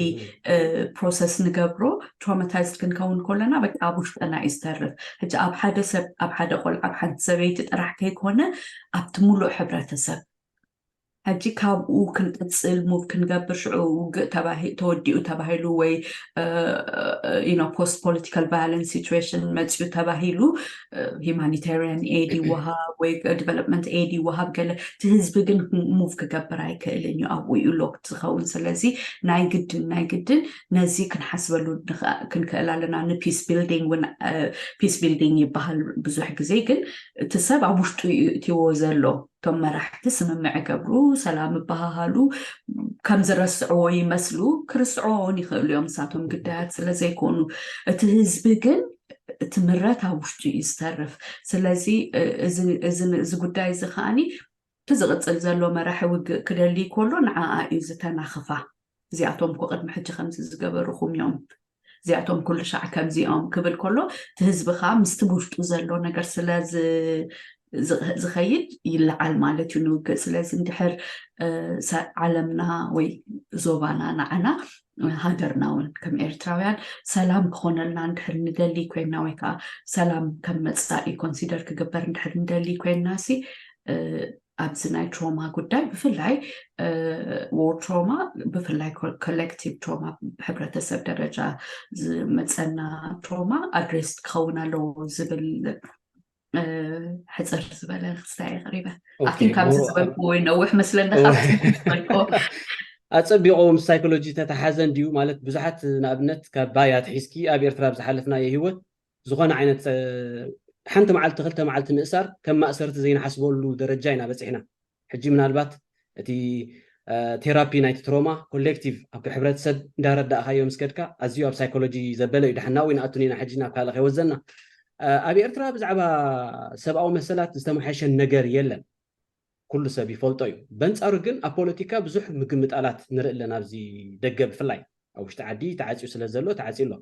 ፕሮሰስ ንገብሮ፣ ትራውማታይዝድ ክንከውን ከለና በቃ ኣብ ውሽጥና እዩ ዝተርፍ። ሕጂ ኣብ ሓደ ሰብ፣ ኣብ ሓደ ቆልዓ፣ ኣብ ሓንቲ ሰበይቲ ጥራሕ ከይኮነ ኣብቲ ሙሉእ ሕብረተሰብ። ሕጂ ካብኡ ክንቅፅል ሙቭ ክንገብር፣ ሽዑ ውግእ ተባሂ- ተወዲኡ ተባሂሉ ወይ ፖስት ፖለቲካል ቫዮለንስ ሲቹዌሽን መፅኡ ተባሂሉ ሂማኒታሪያን ኤድ ይወሃብ ወይ ዲቨሎፕመንት ኤድ ይወሃብ፣ ገለ እቲ ህዝቢ ግን ሙቭ ክገብር ኣይክእልን እዩ። ኣብኡ እዩ ሎክድ ዝኸውን። ስለዚ ናይ ግድን ናይ ግድን ነዚ ክንሓስበሉ ክንክእል ኣለና። ንፒስ ቢልዲንግ እውን ፒስ ቢልዲንግ ይበሃል ብዙሕ ግዜ፣ ግን እቲ ሰብ ኣብ ውሽጡ እዩ እትዎ ዘሎ። እቶም መራሕቲ ስምምዕ ገብሩ፣ ሰላም ይበሃሃሉ፣ ከም ዝረስዕዎ ይመስሉ። ክርስዕዎ እውን ይኽእሉ እዮም፣ ንሳቶም ግዳያት ስለ ዘይኮኑ። እቲ ህዝቢ ግን እቲ ምረት ኣብ ውሽጡ እዩ ዝተርፍ። ስለዚ እዚ ጉዳይ እዚ ከዓኒ እቲ ዝቕፅል ዘሎ መራሒ ውግእ ክደሊ ከሎ ንዓኣ እዩ ዝተናኽፋ። እዚኣቶም እኮ ቅድሚ ሕጂ ከምዚ ዝገበሩኹም እዮም፣ እዚኣቶም ኩሉ ሻዕ ከምዚኦም ክብል ከሎ፣ እቲ ህዝቢ ከዓ ምስቲ ውሽጡ ዘሎ ነገር ስለ ዝኸይድ ይለዓል ማለት እዩ ንውግእ። ስለዚ እንድሕር ዓለምና ወይ ዞባና ንዓና ሃገርና እውን ከም ኤርትራውያን ሰላም ክኾነልና እንድሕር ንደሊ ኮይና ወይ ከዓ ሰላም ከም መፃኢ ኮንሲደር ክግበር እንድሕር ንደሊ ኮይና ሲ ኣብዚ ናይ ትሮማ ጉዳይ ብፍላይ ዎር ትሮማ ብፍላይ ኮሌክቲቭ ትሮማ ሕብረተሰብ ደረጃ ዝመፀና ትሮማ ኣድሬስ ክኸውን ኣለዎ ዝብል ሕፅር ዝበለ ክስታይ ኣቕሪበ። ኣትን ካብዚ ዝበልኩ ወይ ነውሕ መስለኒ ካብ ዝበልኩ ኣፀቢቑ ምስ ሳይኮሎጂ ተተሓዘ እንድዩ ማለት ብዙሓት ንኣብነት ካብ ባይ ኣትሒዝኪ ኣብ ኤርትራ ብዝሓለፍናዮ ህይወት ዝኾነ ዓይነት ሓንቲ መዓልቲ ክልተ መዓልቲ ምእሳር ከም ማእሰርቲ ዘይንሓስበሉ ደረጃ ኢና በፂሕና። ሕጂ ምናልባት እቲ ቴራፒ ናይቲ ትሮማ ኮሌክቲቭ ኣብ ሕብረተሰብ እንዳረዳእካዮ ምስ ከድካ ኣዝዩ ኣብ ሳይኮሎጂ ዘበለ እዩ። ድሓና ወይ ንኣቱን ኢና ሕጂ ናብ ካልእ ከይወዘና ኣብ ኤርትራ ብዛዕባ ሰብኣዊ መሰላት ዝተመሓሸ ነገር የለን። ኩሉ ሰብ ይፈልጦ እዩ። በንጻሩ ግን ኣብ ፖለቲካ ብዙሕ ምግምጣላት ንርኢ ኣለና። ኣብዚ ደገ ብፍላይ ኣብ ውሽጢ ዓዲ ተዓፅዩ ስለ ዘሎ ተዓፅዩ ኣሎ።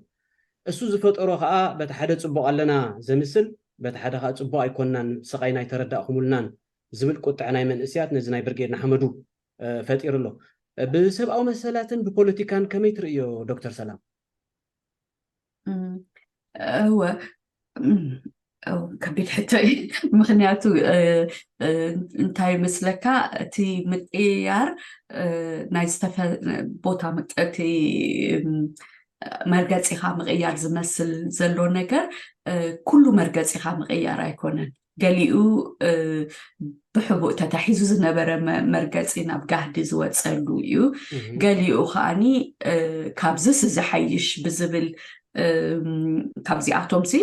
እሱ ዝፈጠሮ ከዓ በቲ ሓደ ፅቡቕ ኣለና ዘምስል፣ በቲ ሓደ ከዓ ፅቡቕ ኣይኮንናን፣ ስቓይና ኣይተረዳእኹምልናን ዝብል ቁጥዐ ናይ መንእስያት ነዚ ናይ ብርጌድ ንሓመዱ ፈጢሩ ኣሎ። ብሰብኣዊ መሰላትን ብፖለቲካን ከመይ ትርእዮ ዶክተር ሰላም? እወ ከቢድ ሕቶ እዩ። ምክንያቱ እንታይ ይመስለካ፣ እቲ ምቅያር ናይ ዝተፈ ቦታ እቲ መርገፂኻ ምቅያር ዝመስል ዘሎ ነገር ኩሉ መርገፂኻ ምቅያር ኣይኮነን። ገሊኡ ብሕቡእ ተታሒዙ ዝነበረ መርገፂ ናብ ጋህዲ ዝወፀሉ እዩ። ገሊኡ ከዓኒ ካብዝስ ዝሓይሽ ብዝብል ካብዚኣቶም ሲ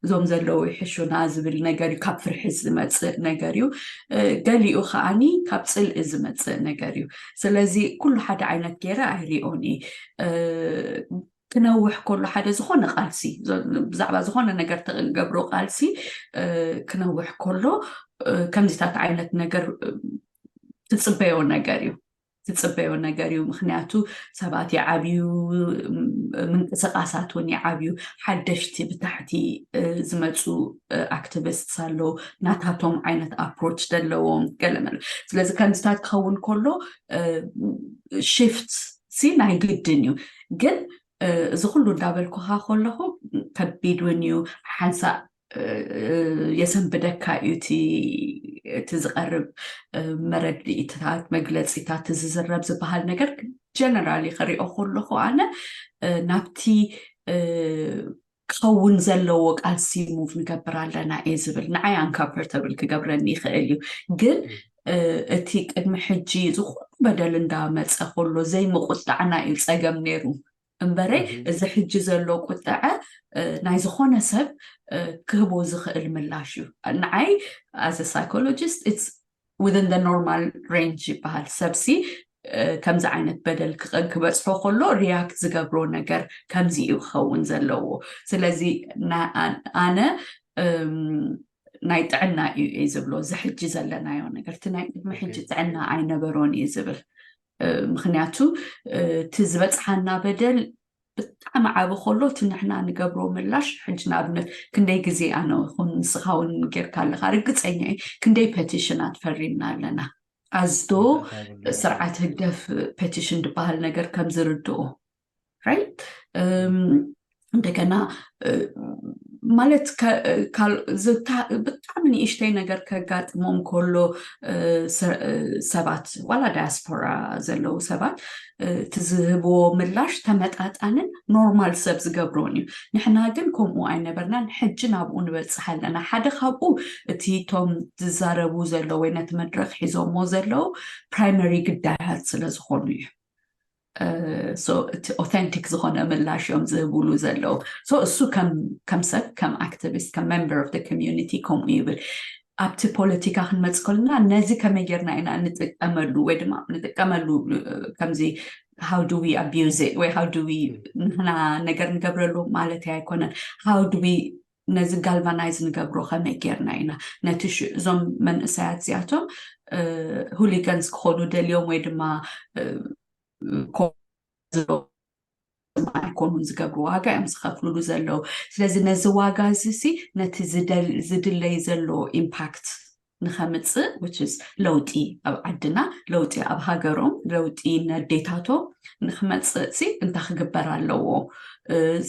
እዞም ዘለዉ ይሕሹና ዝብል ነገር እዩ፣ ካብ ፍርሒ ዝመፅእ ነገር እዩ። ገሊኡ ከዓኒ ካብ ፅልኢ ዝመፅእ ነገር እዩ። ስለዚ ኩሉ ሓደ ዓይነት ገይረ ኣይሪኦን እየ። ክነውሕ ከሎ ሓደ ዝኾነ ቃልሲ፣ ብዛዕባ ዝኾነ ነገር ትገብሮ ቃልሲ ክነውሕ ከሎ ከምዚታት ዓይነት ነገር ትፅበዮ ነገር እዩ ትፅበዮ ነገር እዩ። ምክንያቱ ሰባት ይዓብዩ፣ ምንቅስቃሳት እውን ይዓብዩ። ሓደሽቲ ብታሕቲ ዝመፁ ኣክቲቪስት ኣለዉ፣ ናታቶም ዓይነት ኣፕሮች ዘለዎም ገለመለ። ስለዚ ከምዚታት ክኸውን ከሎ ሽፍት ሲ ናይ ግድን እዩ። ግን እዚ ኩሉ እንዳበልኩኻ ከለኹ ከቢድ እውን እዩ። ሓንሳእ የሰንብደካ እዩ እቲ ዝቐርብ መረድኢታት፣ መግለፂታት፣ ዝዝረብ ዝበሃል ነገር ጀነራሊ ክሪኦ ከለኹ ኣነ ናብቲ ክኸውን ዘለዎ ቃልሲ ሙቭ ንገብር ኣለና እየ ዝብል። ንዓይ ኣንካምፈርተብል ክገብረኒ ይኽእል እዩ፣ ግን እቲ ቅድሚ ሕጂ ዝኾነ በደል እንዳመፀ ከሎ ዘይምቁጣዕና እዩ ፀገም ነይሩ እምበረይ። እዚ ሕጂ ዘሎ ቁጥዐ ናይ ዝኾነ ሰብ ክህቦ ዝኽእል ምላሽ እዩ። ንዓይ as a psychologist it's within the normal range ይበሃል። ሰብሲ ከምዚ ዓይነት በደል ክበፅሖ ከሎ ሪያክት ዝገብሮ ነገር ከምዚ እዩ ክኸውን ዘለዎ። ስለዚ ኣነ ናይ ጥዕና እዩ እየ ዝብሎ። እዚ ሕጂ ዘለናዮ ነገር፣ እቲ ናይ ቅድሚ ሕጂ ጥዕና ኣይነበሮን እየ ዝብል። ምክንያቱ እቲ ዝበፅሓና በደል ብጣዕሚ ዓቢ ከሎ እቲ ንሕና ንገብሮ ምላሽ ሕጂ ንኣብነት ክንደይ ግዜ ኣነ ይኹን ንስኻ እውን ጌርካ ኣለኻ ርግፀኛ እየ ክንደይ ፐቲሽናት ፈሪምና ኣለና ኣዝዶ ስርዓት ህግደፍ ፐቲሽን ዝበሃል ነገር ከም ዝርድኦ right እንደገና ማለት ብጣዕሚ ንእሽተይ ነገር ከጋጥሞም ከሎ ሰባት ዋላ ዳያስፖራ ዘለዉ ሰባት እቲ ዝህብዎ ምላሽ ተመጣጣንን ኖርማል ሰብ ዝገብሮን እዩ ንሕና ግን ከምኡ ኣይነበርናን ሕጂ ናብኡ ንበፅሕ ኣለና ሓደ ካብኡ እቲ ቶም ዝዛረቡ ዘለዉ ወይ ነቲ መድረክ ሒዞሞ ዘለዉ ፕራይመሪ ግዳያት ስለዝኾኑ እዩ እቲ ኦተንቲክ ዝኾነ ምላሽ እዮም ዝህብሉ ዘለዉ እሱ ከም ሰብ ከም ኣክቲቪስት ከም member of the community ከምኡ ይብል ኣብቲ ፖለቲካ ክንመፅ ከለና ነዚ ከመይ ጌርና ኢና ንጥቀመሉ ወይ ድማ ንጥቀመሉ ከምዚ how do we abuse it ወይ how do we ንሕና ነገር ንገብረሉ ማለት ኣይኮነን how do we ነዚ ጋልቫናይዝ ንገብሮ ከመይ ጌርና ኢና ነቲ እዞም መንእሰያት እዚኣቶም ሁሊጋንስ ክኾኑ ደልዮም ወይ ድማ ኣይኮኑን ዝገብሩ ዋጋ እዮም ዝኸፍሉሉ ዘለዉ ስለዚ ነዚ ዋጋ እዚ ሲ ነቲ ዝድለይ ዘሎ ኢምፓክት ንኸምፅእ which is ለውጢ ኣብ ዓድና ለውጢ ኣብ ሃገሮም ለውጢ ነዴታቶም ንክመፅእ ሲ እንታይ ክግበር ኣለዎ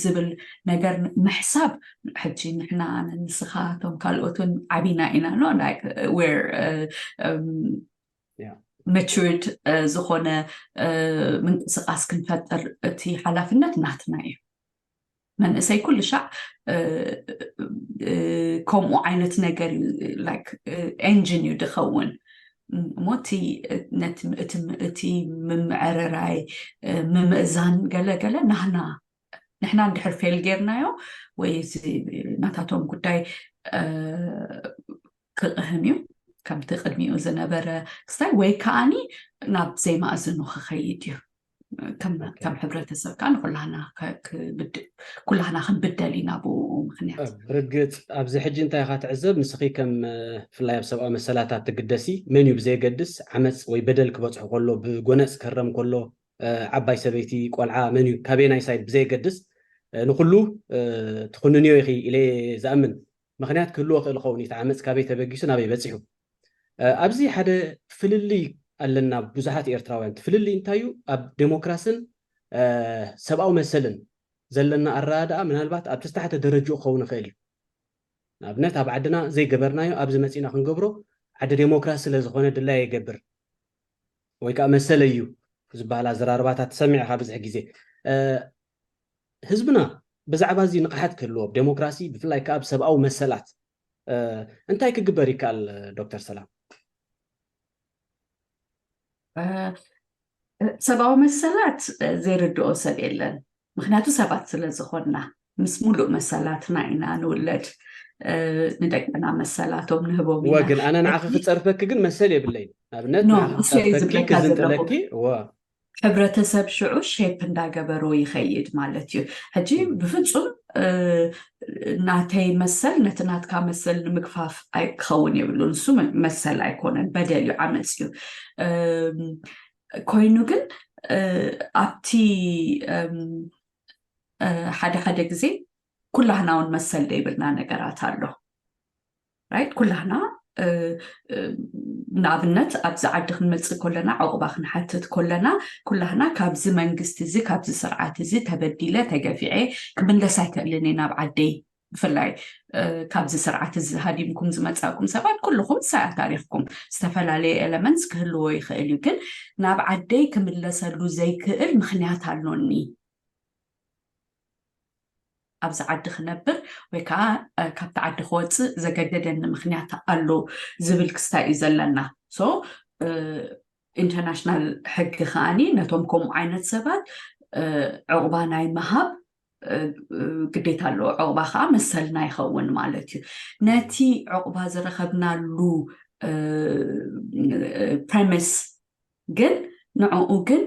ዝብል ነገር ምሕሳብ ሕጂ ንሕና ንስኻቶም ካልኦትን ዓቢና ኢና ኖ we're matured ዝኾነ ምንቅስቃስ ክንፈጥር እቲ ሓላፍነት ናትና እዩ መንእሰይ ኩሉ ሻዕ ከምኡ ዓይነት ነገር እዩ like engine እዩ ድኸውን እሞ እቲ ምምዕርራይ ምምእዛን ገለገለ ናህና ንሕና እንድሕር ፌል ጌርናዮ ወይ ናታቶም ጉዳይ ክቕህም እዩ ከምቲ ቅድሚኡ ዝነበረ ክስታይ ወይ ከዓኒ ናብ ዘይማእዝኑ ክኸይድ እዩ ከም ሕብረተሰብ ከዓ ንኩላህና ኩላህና ክንብደል ኢና ብኡ ምክንያት ርግፅ ኣብዚ ሕጂ እንታይ ኢካ ትዕዘብ ንስኺ ከም ብፍላይ ኣብ ሰብኣዊ መሰላታት ትግደሲ መን እዩ ብዘየገድስ ዓመፅ ወይ በደል ክበፅሑ ከሎ ብጎነፅ ክህረም ከሎ ዓባይ ሰበይቲ ቆልዓ መን እዩ ካበየናይ ሳይድ ብዘየገድስ ንኩሉ ትኩንንዮ ኢኺ ኢለ ዝኣምን ምክንያት ክህልዎ ክእል ኸውን እቲ ዓመፅ ካበይ ተበጊሱ ናበይ በፂሑ ኣብዚ ሓደ ፍልልይ ኣለና ብዙሓት ኤርትራውያን ፍልልይ እንታይ እዩ ኣብ ዴሞክራስን ሰብኣዊ መሰልን ዘለና ኣረዳድኣ ምናልባት ኣብ ተስታሕተ ደረጅኡ ክኸውን ይኽእል እዩ ንኣብነት ኣብ ዓድና ዘይገበርናዮ ኣብዚ መፂና ክንገብሮ ዓዲ ዴሞክራሲ ስለዝኾነ ድላይ ይገብር ወይ ከዓ መሰለ እዩ ዝበሃል ኣዘራርባታት ትሰሚዕ ኢኻ ብዙሕ ግዜ ህዝብና ብዛዕባ እዚ ንቕሓት ክህልዎ ብ ዴሞክራሲ ብፍላይ ከዓ ብ ሰብኣዊ መሰላት እንታይ ክግበር ይከኣል ዶክተር ሰላም ሰብኣዊ መሰላት ዘይርድኦ ሰብ የለን ምክንያቱ ሰባት ስለ ዝኾንና ምስ ሙሉእ መሰላትና ኢና ንውለድ ንደቅና መሰላቶም ንህቦም ኢና ግን ኣነ ንዓኺ ክፀርፈኪ ግን መሰል የብለይ ኣብነት ክዝንጥለኪ ሕብረተሰብ ሽዑ ሼፕ እንዳገበሮ ይኸይድ ማለት እዩ ሕጂ ብፍፁም ናተይ መሰል ነቲ ናትካ መሰል ንምግፋፍ ክኸውን የብሉ ንሱ መሰል ኣይኮነን በደል እዩ ዓመፅ እዩ ኮይኑ ግን ኣብቲ ሓደ ሓደ ግዜ ኩላህና እውን መሰል ዘይብልና ነገራት ኣሎ right ኩላህና ንኣብነት ኣብዚ ዓዲ ክንመፅእ ከለና ዕቑባ ክንሓትት ከለና ኩላህና ካብዚ መንግስቲ እዚ ካብዚ ስርዓት እዚ ተበዲለ ተገፊዐ ክምለስ ኣይክእልን እየ ናብ ዓደይ ብፍላይ ካብዚ ስርዓት እዚ ሃዲምኩም ዝመፃእኩም ሰባት ኩልኹም ሳያ ታሪክኩም ዝተፈላለየ ኤለመንትስ ክህልዎ ይኽእል እዩ ግን ናብ ዓደይ ክምለሰሉ ዘይክእል ምክንያት ኣሎኒ ኣብዚ ዓዲ ክነብር ወይ ከዓ ካብቲ ዓዲ ክወፅእ ዘገደደኒ ምክንያት ኣሎ ዝብል ክስታይ እዩ ዘለና so ኢንተርናሽናል ሕጊ ከዓኒ ነቶም ከምኡ ዓይነት ሰባት ዕቑባ ናይ ምሃብ ግዴታ ኣለዎ ዕቑባ ከዓ መሰልና ይኸውን ማለት እዩ ነቲ ዕቑባ ዝረኸብናሉ ፕሬሚስ ግን ንዕኡ ግን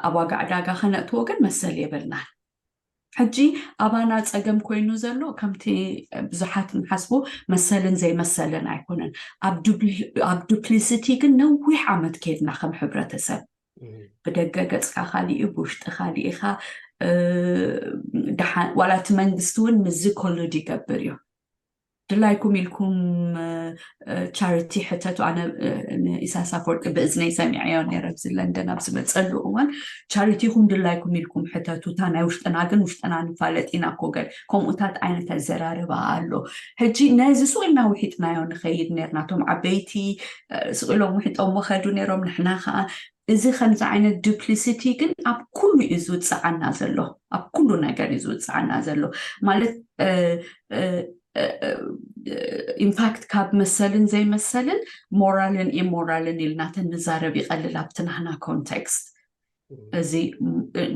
ኣብ ዋጋ ዕዳጋ ከነእትዎ ግን መሰል የብልናን ሕጂ ኣባና ፀገም ኮይኑ ዘሎ ከምቲ ብዙሓት ንሓስቡ መሰልን ዘይመሰልን ኣይኮነን ኣብ ዱፕሊሲቲ ግን ነዊሕ ዓመት ከይድና ከም ሕብረተሰብ ብደገ ገፅካ ካሊእ እዩ ብውሽጢ ካሊእ ኢኻ ደሓን ዋላ እቲ መንግስቲ እውን ምስዚ ኮሉድ ይገብር እዩ። ድላይኩም ኢልኩም ቻሪቲ ሕተቱ። ኣነ ንኢሳያስ ኣፈወርቂ ብእዝነይ ሰሚዐዮ ነረ ኣብዚ ለንደን ኣብ ዝመፀሉ እዋን ቻሪቲኹም ድላይኩም ኢልኩም ሕተቱ፣ እታ ናይ ውሽጥና ግን ውሽጥና ንፋለጥ ኢና ኮገል ከምኡታት ዓይነት ኣዘራርባ ኣሎ። ሕጂ ነዚ ስቕ ኢልና ውሒጥናዮ ንኸይድ ነርና። እቶም ዓበይቲ ስቕ ኢሎም ውሒጦሞ ከዱ ነሮም። ንሕና ከዓ እዚ ከምዚ ዓይነት ዱፕሊሲቲ ግን ኣብ ኩሉ እዩ ዝውፅዓና ዘሎ፣ ኣብ ኩሉ ነገር እዩ ዝውፅዓና ዘሎ። ማለት ኢንፋክት ካብ መሰልን ዘይመሰልን ሞራልን ኢሞራልን ኢልና ተንዛረብ ይቐልል ኣብቲ ናህና ኮንቴክስት። እዚ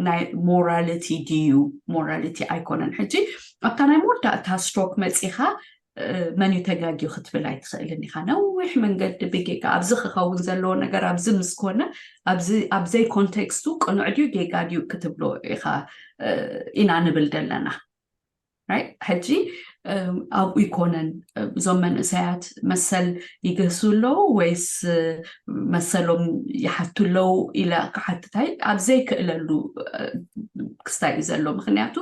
ናይ ሞራሊቲ ድዩ ሞራሊቲ ኣይኮነን። ሕጂ ኣብታ ናይ መወዳእታ ስትሮክ መፂኻ መን እዩ ተጋግዩ ክትብል ኣይትኽእልን ኢኻ። ነዊሕ መንገዲ ብጌጋ ኣብዚ ክኸውን ዘለዎ ነገር ኣብዚ ምስ ኮነ ኣብዘይ ኮንቴክስቱ ቅኑዕ ድዩ ጌጋ ድዩ ክትብሎ ኢኻ ኢና ንብል ዘለና። ሕጂ ኣብኡ ይኮነን እዞም መንእሰያት መሰል ይግህሱ ኣለዉ ወይስ መሰሎም ይሓቱ ኣለዉ ኢለ ክሓትታይ ኣብ ዘይክእለሉ ክስታይ እዩ ዘሎ። ምክንያቱ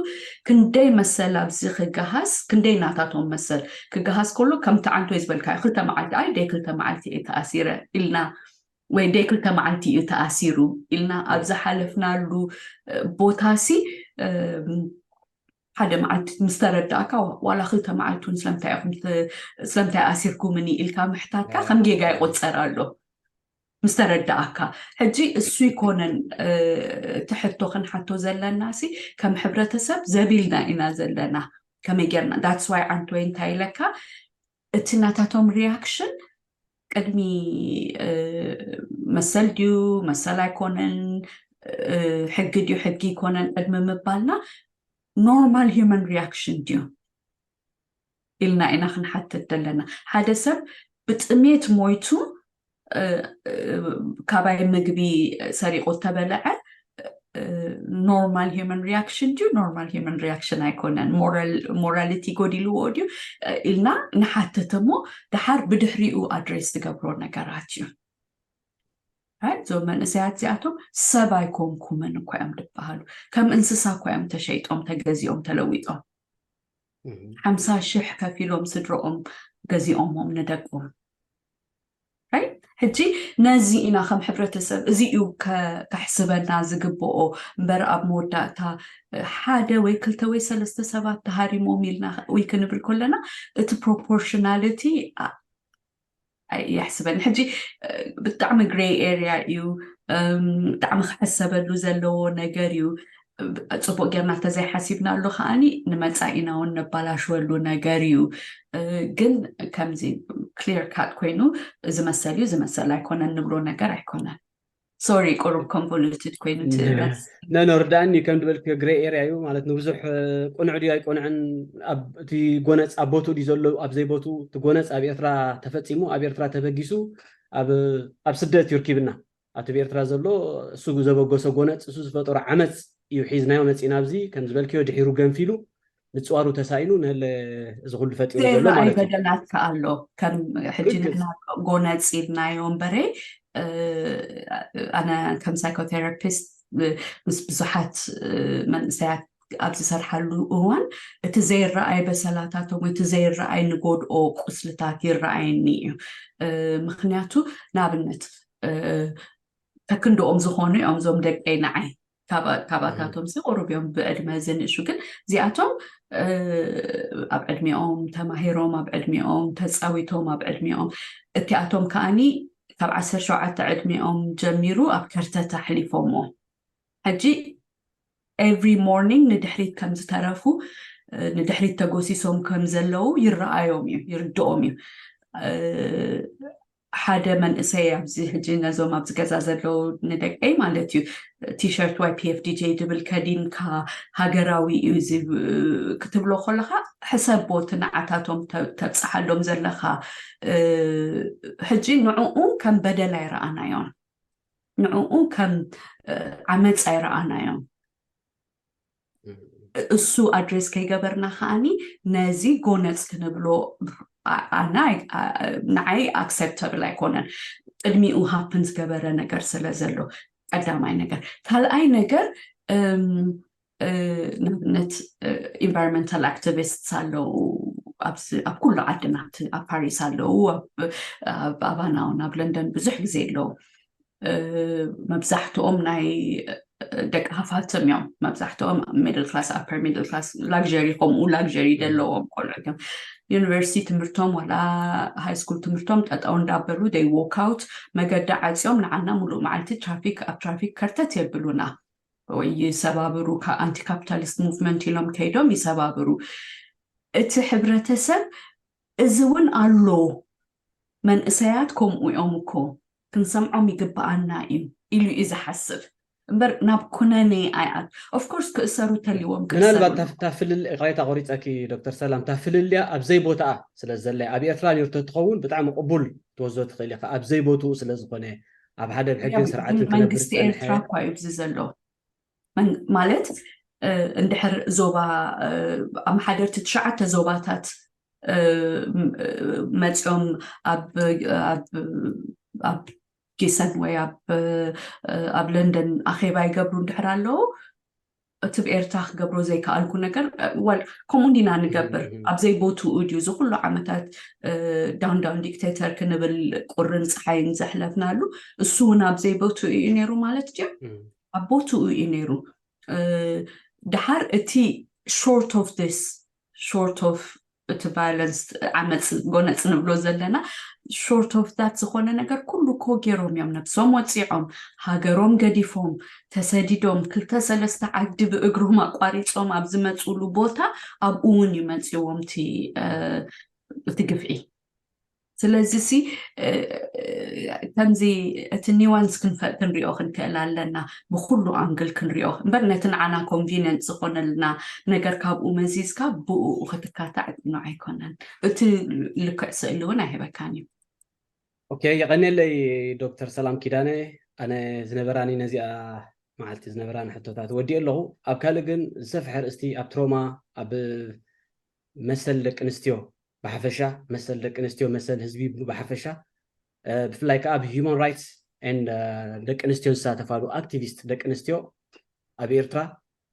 ክንደይ መሰል ኣብዚ ክገሃስ ክንደይ ናታቶም መሰል ክገሃስ ከሎ ከምቲ ዓንቶ ዝበልካዮ ክልተ መዓልቲ ኣይ ደይ ክልተ መዓልቲ እየ ተኣሲረ ኢልና ወይ ደይ ክልተ መዓልቲ እዩ ተኣሲሩ ኢልና ኣብ ዝሓለፍናሉ ቦታሲ ሓደ መዓልቲ ምስ ተረዳእካ ዋላ ክልተ መዓልቲ እውን ስለምንታይ ኢኹም ስለምንታይ ኣሲርኩምኒ ኢልካ ምሕታትካ ከም ጌጋ ይቆፀር ኣሎ። ምስ ተረዳእካ ሕጂ እሱ ይኮነን እቲ ሕቶ ክንሓቶ ዘለና ሲ ከም ሕብረተሰብ ዘቢልና ኢና ዘለና። ከመይ ጌርና that's why ዓንቶይ እንታይ ኢለካ እቲ ናታቶም ሪያክሽን ቅድሚ መሰል ድዩ መሰል ኣይኮነን ሕጊ ድዩ ሕጊ ይኮነን ቅድሚ ምባልና ኖርማል ሂውማን ሪያክሽን ድዩ ኢልና ኢና ክንሓትት ዘለና። ሓደ ሰብ ብጥሜት ሞይቱ ካባይ ምግቢ ሰሪቁ ተበለዐ ኖርማል ሂውማን ሪያክሽን ድዩ ኖርማል ሂውማን ሪያክሽን ኣይኮነን፣ ሞራሊቲ ጎዲልዎ ድዩ ኢልና ንሓትት እሞ ድሓር ብድሕሪኡ ኣድሬስ ዝገብሮ ነገራት እዩ። እዞም መንእሰያት እዚኣቶም ሰብ ኣይኮንኩምን እኮ እዮም ዝበሃሉ። ከም እንስሳ እኮ እዮም ተሸይጦም ተገዚኦም ተለዊጦም። ሓምሳ ሽሕ ከፊሎም ስድረኦም ገዚኦሞም ንደቆም። ሕጂ ነዚ ኢና ከም ሕብረተሰብ እዚ እዩ ከሕስበና ዝግብኦ እምበር ኣብ መወዳእታ ሓደ ወይ ክልተ ወይ ሰለስተ ሰባት ተሃሪሞም ኢልና ወይ ክንብል ከለና እቲ ፕሮፖርሽናሊቲ የሕስበኒ። ሕጂ ብጣዕሚ ግሬይ ኤርያ እዩ፣ ብጣዕሚ ክሕሰበሉ ዘለዎ ነገር እዩ። ፅቡቅ ጌርና ተዘይሓሲብናሉ ከዓኒ ንመፃኢና እውን ነባላሽወሉ ነገር እዩ። ግን ከምዚ ክሊር ካት ኮይኑ እዚ መሰል እዩ ዝመሰል ኣይኮነን ንብሎ ነገር ኣይኮነን። ሶሪ ቁሩብ ኮንቮሉትድ ኮይኑ ትእረስ ነኖ ርዳእኒ ከም ዝበልክዮ ግሬ ኤርያ እዩ ማለት ንብዙሕ ቁኑዕ ድዩ ኣይቆንዕን እቲ ጎነፅ ኣብ ቦቱ ድዩ ዘሎ ኣብ ዘይቦቱ እቲ ጎነፅ ኣብ ኤርትራ ተፈፂሙ ኣብ ኤርትራ ተበጊሱ ኣብ ስደት እዩ ርኪብና ኣቲ ብኤርትራ ዘሎ እሱ ዘበገሶ ጎነፅ እሱ ዝፈጠሮ ዓመፅ እዩ ሒዝናዮ መፂና ኣብዚ ከም ዝበልክዮ ድሒሩ ገንፊሉ ምፅዋሩ ተሳኢኑ ንህለ እዚ ኩሉ ፈጢሩ ዘሎ ማለት እዩ። በደላት ከኣሎ ከም ሕጂ ንሕና ጎነፂ ኢልናዮ እምበረ ኣነ ከም ሳይኮቴራፒስት ምስ ብዙሓት መንእሰያት ኣብ ዝሰርሓሉ እዋን እቲ ዘይረኣይ በሰላታቶም እቲ ዘይረኣይ ንጎድኦ ቁስልታት ይረኣየኒ እዩ። ምክንያቱ ንኣብነት ከክንድኦም ዝኾኑ እዮም እዞም ደቀይ ንዓይ ካባታቶም ሲ ቁሩብ እዮም ብዕድመ ዝንእሹ ግን እዚኣቶም ኣብ ዕድሚኦም ተማሂሮም ኣብ ዕድሚኦም ተፃዊቶም ኣብ ዕድሚኦም እቲኣቶም ከዓኒ ካብ ዓሰርተ ሸውዓተ ዕድሚኦም ጀሚሩ ኣብ ከርተት ኣሕሊፎሞ ሕጂ every morning ንድሕሪት ከም ዝተረፉ ንድሕሪት ተጎሲሶም ከም ዘለዉ ይረኣዮም እዩ ይርድኦም እዩ ሓደ መንእሰይ ኣብዚ ሕጂ ነዞም ኣብዚ ገዛ ዘለዉ ንደቀይ ማለት እዩ ቲሸርት ዋይ ፒኤፍዲጂ ድብል ከዲንካ ሃገራዊ እዩ ክትብሎ ከለካ ሕሰቦ እቲ ንዓታቶም ተብፅሓሎም ዘለካ ሕጂ ንዕኡ ከም በደል ኣይረኣናዮን ንዕኡ ከም ዓመፅ ኣይረኣናዮም እሱ ኣድሬስ ከይገበርና ከዓኒ ነዚ ጎነፅ ክንብሎ ንዓይ ኣክሰፕተብል ኣይኮነን ቅድሚኡ ሃፕን ዝገበረ ነገር ስለ ዘሎ ቀዳማይ ነገር ካልኣይ ነገር ንኣብነት ኢንቫይሮንመንታል ኣክቲቪስትስ ኣለዉ ኣብ ኩሉ ዓድና፣ ኣብ ፓሪስ ኣለዉ፣ ኣብ ኣባና እውን ኣብ ለንደን ብዙሕ ግዜ ኣለዉ። መብዛሕትኦም ናይ ደቂ ሃፋትም እዮም። መብዛሕትኦም ሚድል ክላስ፣ ኣፐር ሚድል ክላስ፣ ላግሪ፣ ከምኡ ላግሪ ዘለዎም ቆልዑ እዮም። ዩኒቨርሲቲ ትምህርቶም ዋላ ሃይ ስኩል ትምህርቶም ጠጠው እንዳበሉ they walk out፣ መገዲ ዓፂኦም ንዓና ሙሉእ መዓልቲ ትራፊክ ኣብ ትራፊክ ከርተት የብሉና ወይ ይሰባብሩ። ኣንቲ ካፒታሊስት ሙቭመንት ኢሎም ከይዶም ይሰባብሩ። እቲ ሕብረተሰብ እዚ እውን ኣሎ፣ መንእሰያት ከምኡ እዮም እኮ፣ ክንሰምዖም ይግብኣና እዩ ኢሉ እዩ ዝሓስብ እምበር ናብ ኩነኔ ኣይኣት ኦፍኮርስ ክእሰሩ ተልዎም ምናልባት ታፍልል ቅሬታ ቆሪፀኪ ዶክተር ሰላም፣ ታፍልልያ ኣብዘይ ቦታኣ ስለ ዘለ ኣብ ኤርትራ ኒርቶ ትኸውን ብጣዕሚ ቅቡል ትወስዶ ትኽእል ኢኻ። ኣብዘይ ቦትኡ ስለ ዝኾነ ኣብ ሓደ ብሕግን ስርዓትን ክነብር መንግስቲ ኤርትራ እኳ እዩ ብዚ ዘሎ ማለት እንድሕር ዞባ ኣመሓደርቲ ትሽዓተ ዞባታት መፂኦም ኣብ ጊሰን ወይ ኣብ ለንደን ኣኼባ ይገብሩ እንድሕር ኣለዉ፣ እቲ ብኤርትራ ክገብሮ ዘይከኣልኩ ነገር ዋል ከምኡ እንዲና ንገብር ኣብዘይ ቦትኡ ድዩ እዚ ኩሉ ዓመታት ዳውን ዳውን ዲክቴተር ክንብል ቁርን ፀሓይን ዘሕለፍናሉ፣ እሱ እውን ኣብዘይ ቦትኡ እዩ ነይሩ ማለት ድዩ? ኣብ ቦትኡ እዩ ነይሩ። ድሓር እቲ short of this short of እቲ violence ዓመፅ ጎነፅ ንብሎ ዘለና short of that ዝኾነ ነገር ኩሉ እኮ ገይሮም እዮም። ነብሶም ወፂዖም፣ ሃገሮም ገዲፎም፣ ተሰዲዶም፣ ክልተ ሰለስተ ዓዲ ብእግሮም ኣቋሪፆም ኣብ ዝመፅሉ ቦታ ኣብኡ እውን እዩ መፂዎም እቲ ግፍዒ። ስለዚ ሲ ከምዚ እቲ ኒዋንስ ክንፈጥ ክንሪኦ ክንክእል ኣለና፣ ብኩሉ ኣንግል ክንሪኦ እምበር ነቲ ንዓና ኮንቪኒየንት ዝኾነልና ነገር ካብኡ መዚዝካ ብኡ ክትካታዕ ጥኑዕ ኣይኮነን። እቲ ልክዕ ስእሊ እውን ኣይህበካን እዩ። ኦኬ፣ የቐኔለይ ዶክተር ሰላም ኪዳነ። ኣነ ዝነበራኒ ነዚኣ መዓልቲ ዝነበራኒ ሕቶታት ወዲእ ኣለኹ። ኣብ ካልእ ግን ዝሰፍሐ ርእስቲ ኣብ ትሮማ ኣብ መሰል ደቂ ኣንስትዮ ብሓፈሻ መሰል ደቂ ኣንስትዮ መሰል ህዝቢ ብሓፈሻ ብፍላይ ከዓ ኣብ ሂማን ራይትስ ደቂ ኣንስትዮ ዝሳተፋሉ ኣክቲቪስት ደቂ ኣንስትዮ ኣብ ኤርትራ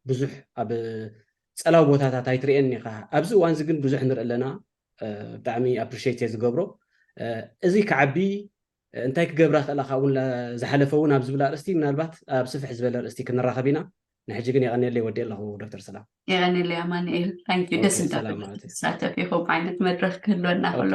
ብዙሕ ኣብ ፀላው ቦታታት ኣይትርእየን ኢኻ። ኣብዚ እዋን እዚ ግን ብዙሕ ንርኢ ኣለና። ብጣዕሚ ኣፕሪሽት እየ ዝገብሮ። እዚ ክዓቢ እንታይ ክገብራ ክእላ ካብውን ዝሓለፈ እውን ኣብ ዝብል ኣርእስቲ ምናልባት ኣብ ስፍሕ ዝበለ ኣርእስቲ ክንራኸብ ኢና። ንሕጂ ግን የቐንየለይ ወዲ ኣለኹ ዶክተር ሰላም። የቐንየለይ ኣማንኤል። ታንኪዩ። ደስ እንዳበለሳተፍ ኢኹም ዓይነት መድረክ ክህልወና ከሎ።